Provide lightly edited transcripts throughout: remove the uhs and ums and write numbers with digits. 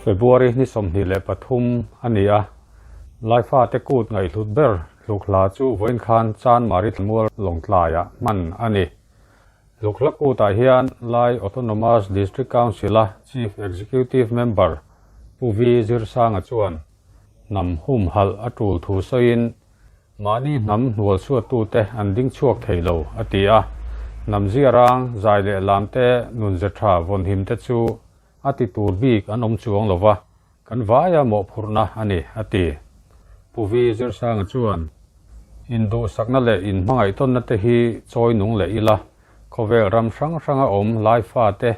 February ni 23 a ni a, Laifate kut ngaihhlut ber Hlukhla chu vawiin khan Chanmari Thlanmual Lawngtlaiah hman a ni. Hlukhla kutah hian Lai Autonomous District Council-a Chief Executive Member Pu Vi Zirsanga chuan hnam humhalh a tul thu sawiin, Mahni hnam hnual suattute an ding chhuak thei lo, a ti a. Hnam ziarang, zai leh lamte nunze tha vawnhimte chu a ti tur bik an awm chuang lo va, kan vaia mawhphurhna a ni, a ti. Pu Vi Zirsanga chuan, Induhsakna leh inhmangaihtawnna te hi chawi nung leh ila, khawvel ram hrang hranga awm lai fate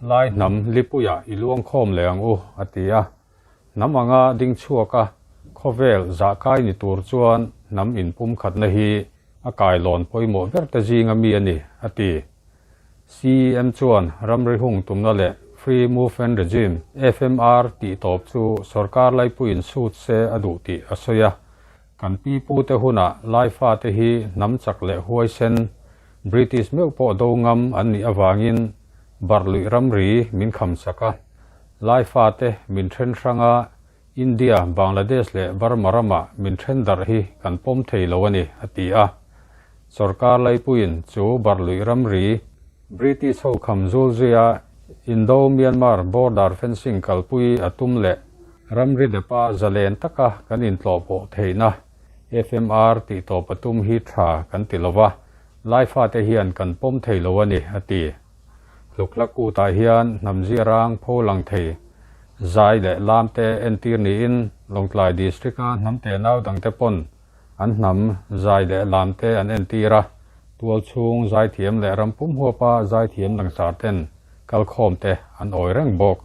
lai hnam lipuiah i luangkhawm leh ang u, a ti a. Hnam anga ding chhuak a, khawvel zahkai ni tur chuan hnam inpumkhatna hi a kailawn pawimawh ber te zinga mi a ni, a ti. CEM chuan ramri hung tumna leh Free Movement Regime, FMR, tih tawp chu sorkar laipuiin sut se a duh tih a sawi a. Kan pi pute hunah Laifate hi hnam chak leh huaisen, British meuh pawh do ngam an nih avangin barhluih ramri min khamsak a. Lai fate min then hrang a, India, Bangladesh leh Burma ramah min then darh hi kan pawm thei lo a ni, a ti a. Sorkar laipuiin chu barhluih ramri, British ho kham zul zuia Indo-Myanmar border fencing kalpui a tum leh ramri depa zalen taka kan intlawhpawh theihna FMR tihtawp a tum hi tha kan ti lo va, Lai fate hian kan pawm thei lo a ni, a ti. Hlukhla kutah hian hnam ziarang pho lang thei zai leh lam te entir niin Lawngtlai District-a hnam tenau dangte pawn an hnam zai leh lam te an entir a, tualchhung zaithiam leh ram pum huapa zaithiam langsar ten kalkhawm te an awi reng bawk.